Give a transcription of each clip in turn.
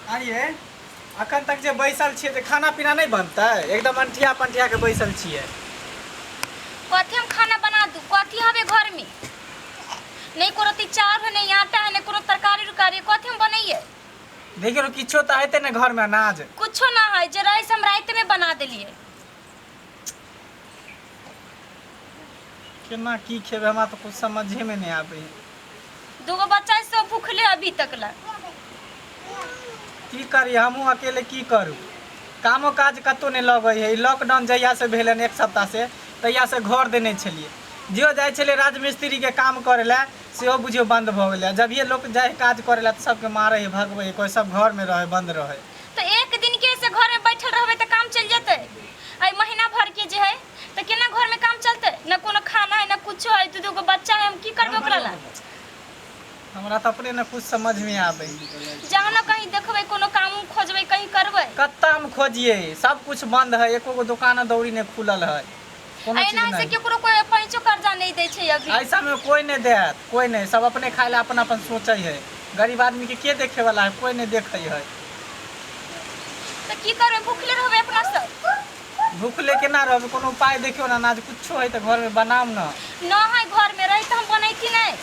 आइए अखन तक जे बैसल छियै तऽ खाना पीना नहि बनतै? एकदम अंठिया पंठिया के बैसल छियै। कथी हम खाना बना दू? कथी हवे घर में? नहीं कोनो ती चाउर है, नहीं आटा है, नहीं कोनो तरकारी उरकारी, कथी हम बनैये? देखियौ ने, किछो तऽ हेतै ने घर में अनाज? कुछो ना है, जे रहे से हम रात में बना देलिए। केना की खेबै, हमरा तऽ कुछ समझे में नहि आबै है। दूगो बच्चा सब भूखले अभी तक ला। की करी, हमहूँ अकेले की करू? कामो काज कतहु नहि लगै है। लॉकडाउन जहियासँ भेल हन एक सप्ताह से, तहियासँ घर देने छलियै। जेहो जाइ छलै राजमिस्त्रीके काम करै लए, सेहो बुझियौ बन्द भऽ गेलै। जभिये लोक जाइ काज करै लए तऽ सबके मारै है, भगबै है, कोइ सब घरमे रहै, बन्द रहै। तऽ एक दिन के से घर में बैठल रहबै तऽ काम चलि जेतै? एहि महीना भर के जे है तऽ केना घर में काम चलतै? न कोनो खाना है, न कुछो है, दू दूगो बच्चा है, हम की करबै ओकरा ला? हमरा तऽ अपने ने कुछ समझ में आबै। जाउ ने कहीं देखबै, कोनो काम उम खोजबै, कहीं करबै। कत्ता हम खोजिए? सब कुछ बंद है, एको गो दुकान दौरी नहीं खुलल है, कोनो चीज एना से नहीं। केकरो कोई पैंचो कर्जा नहीं दै छै अभी। ऐसा में कोई नहीं देत, कोई नहीं। सब अपने खाए ला अपन अपन सोचे है। गरीब आदमी के के देखे वाला है? कोई नहीं देखे है। तऽ की करबै, भूखले रहबै अपना सब? भूखले केना रहबै? कोनो उपाय देखियौ ने। अनाज कुछो है तऽ घरमे बनाउ ने। न है घर में, रही तऽ हम बनैती नहीं।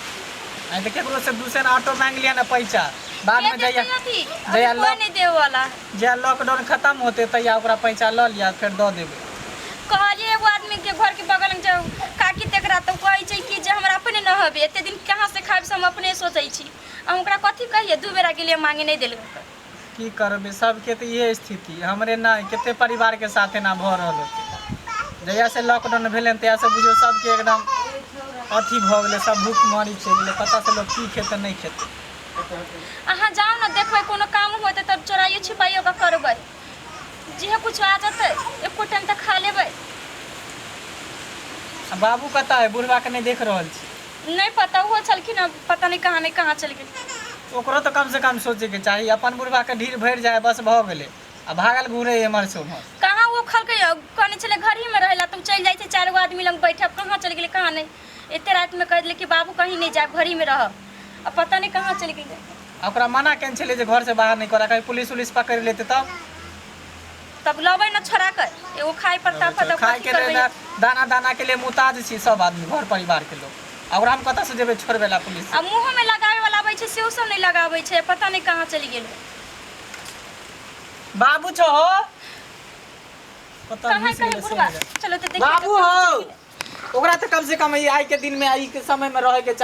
आइ तऽ केकरो से दूसरे ऑटो मांगि लिअ ने पैसा, बादमे के देतै? जहिया अभी जहिया अभी कोई लॉक नहीं देवे वाला। जहिया लॉकडाउन खत्म होतै तहिया ओकरा पैसा लऽ लिअ, फेर दऽ देबै। कहलियै एगो आदमी के, घर के बगल में जो काकी, तकरा तऽ कहै छै कि जे हमरा अपने न हबे, एते दिन कहाँ से खायब से हम अपने सोचै छी। हम ओकरा कथी कहियै? दू बेरा गेलियै मांगे, नहीं देलकै। की करबै, सबके तऽ इहे स्थिति, हमरे नहि कते परिवारके साथ एना भऽ रहल होतै। जहियासँ लॉकडाउन भेलै हन तहियासँ बुझियौ सबके एकदम अथी भऽ गेलै, सब भूखमरी चलि गेलै। कतऽसँ लोक की खेतै, नहि खेतै? अहाँ जाउ ने, देखबै कोनो काम होतै तब चोराइयो छिपाइयो कऽ करबै। जेहे कुछ आ जेतै, एको टाइम तऽ खा लेबै। आ बाबू कतऽ है? बुढ़बाके नहि देख रहल छी। नहि पता, ओहो छलखिन हँ, पता नहि कहाँ नहि कहाँ चलि गेल। ओकरो तऽ कमसँ कम सोचैके चाही। अपन बुढ़बाके ढीर भरि जाइ बस भऽ गेलै, आ भागल घूरै एम्हर से ओम्हर। कहाँ ओ खलकै? कहने छलै घर ही में रहै ला, तऽ ओ चलि जाइ छै चारि गो आदमी लग बैठब। कहाँ चलि गेलै, कहाँ नहि? एते रातिमे कहि देलै कि बाबू कहीं नहि जायब, घर ही में रहब, आ पता नहि कहाँ चलि गेलै। आ ओकरा मना केने छलै जे घरसँ बाहर नहि करा, कहीं पुलिस उलिस पकड़ि लेतै तब? तब लबै ने छोड़ा के एगो खाइ पर तापत। खाय के लेल दाना दाना के लिए मुताज छी सब आदमी, घर परिवार के लोग। आ ओकरा हम कतऽ से जेबै छोड़बै ला पुलिस? आ मुँहो में लगावे वाला आबै छै, सेहो सब नहि लगाबै छै। पता नहि कहाँ चलि गेलै। बाबू छो हो, पता कहाँ घुसि कहीं गेलै से बुढ़वा नहि। चलो तऽ देखिए बाबू कहाँ हो। चलि गेलै। ओकरा तऽ कम से कम ई आइ के दिन में, आई के समय में रहे के।